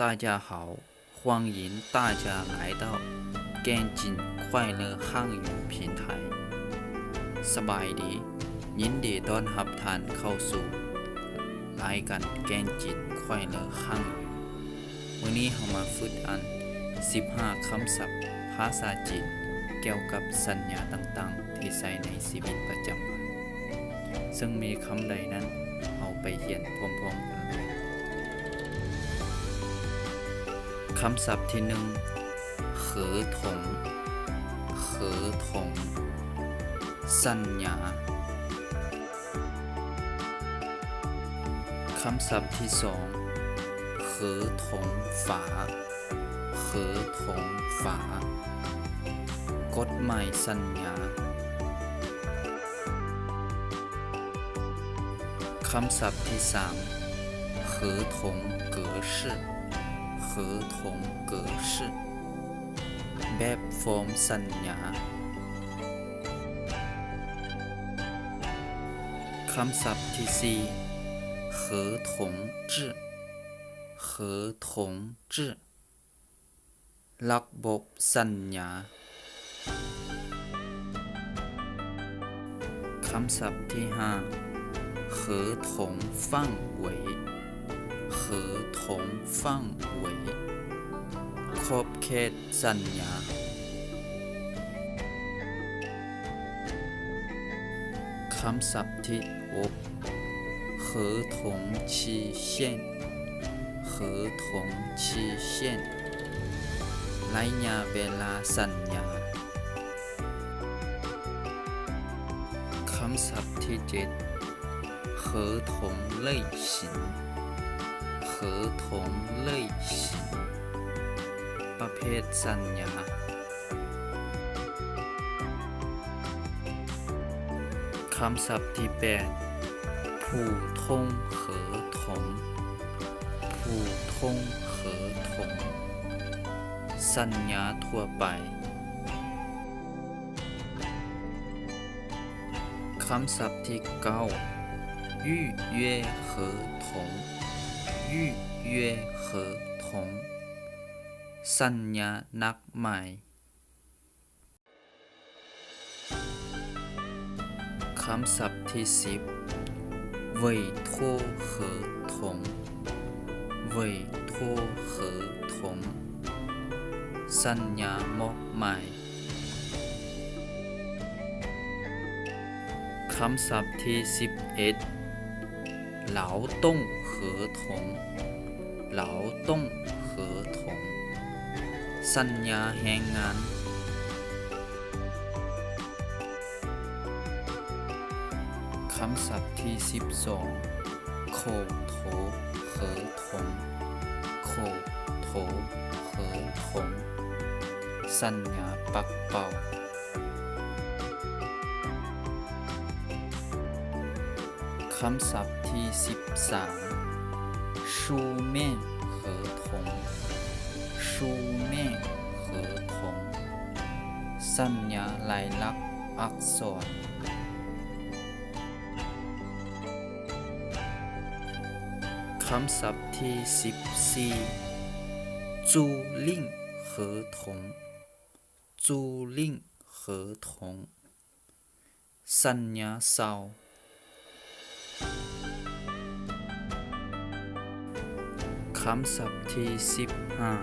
大家好，欢迎大家来到แกนจีน快乐汉语平台。 ສະບາຍດີ, ຍິນດີຕ້ອນຮັບທ່ານເຂົ້າສູ່ລາຍການແກນຈີນ快乐汉语. ມື້ນີ້ເຮົາມາຝຶກອ່ານສິບຫ້າຄຳສັບພາສາຈີນກ່ຽວກັບສັນຍາຕ່າງໆທີ່ໃຊ້ໃນຊີວິດປະຈຳວັນ. ເຊິ່ງມີຄຳໃດນັ້ນ, ເຮົາໄປຮຽນພ້ອມໆກັນເລີຍ. ຄຳສັບທີໜຶ່ງ, ເຂີຖົງ, ເຂີຖົງ, ສັນຍາ. ຄຳສັບທີສອງ, ເຂີຖົງຝາ, ເຂີຖົງຝາ, ກົດໝາຍສັນຍາ. ຄຳສັບທີສາມ, ເຂີຖົງເກີຊື່, ເຂີຖົງເກີຊື່, ແບບຟອມສັນຍາ. ຄຳສັບທີສີ່, ເຂີຖົງຈື່, ເຂີຖົງຈື່, ລະບົບສັນຍາ. ຄຳສັບທີຫ້າ, ເຂີຖົງຟາງເຫວີຍ, ເຂີຖົງຟາງເຫວີຍ, ຂອບເຂດສັນຍາ. ຄຳສັບທີຫົກ, ເຂີຖົງຊີຊຽນ, ເຂີຖົງຊີຊຽນ, ໄລຍະເວລາສັນຍາ. ຄຳສັບທີເຈັດ, ເຂີຖົງເລີຍຊິນ, ເຂີຖົງເລີຍຊິນ, ປະເພດສັນຍາ. ຄຳສັບທີແປດ, ຜູທົ່ງເຂີຖົງ, ຜູທົ່ງເຂີຖົງ, ສັນຍາທົ່ວໄປ. ຄຳສັບທີເກົ້າ, ຍື້ເຢຍເຂີຖົງ, ຍື້ເຢຍເຂີຖົງ, ສັນຍານັດໝາຍ. ຄຳສັບທີສິບ, ເຫວີຍໂທເຂີຖົງ, ເຫວີຍໂທເຂີຖົງ, ສັນຍາມອບໝາຍ. ຄຳສັບທີສິບເອັດ, ລາວຕົງເຂີຖົງ, ລາວຕົງເຂີຖົງ, ສັນຍາແຮງງານ. ຄຳສັບທີສິບສອງ, ໂຄໂທເຂີຖົງ, ໂຄໂທເຂີຖົງ, ສັນຍາປັກເປົ່າ. ຄຳສັບທີສິບສາມ, ຊູແມ່ງເຂີຖົງ, ຊູແມ່ງເຂີຖົງ, ສັນຍາລາຍລັກອັກສອນ. ຄຳສັບທີສິບສີ່, ຈູລິ້ງເຂີຖົງ, ຈູລິ້ງເຂີຖົງ, ສັນຍາເຊົາ. ຄຳສັບທີສິບຫ້າ,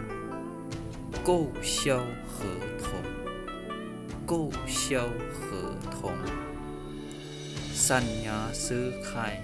ໂກ້ເຊົ່າເຂີຖົງ, ໂກ້ເຊົ່າເຂີຖົງ, ສັນຍາຊື້ຂາຍ.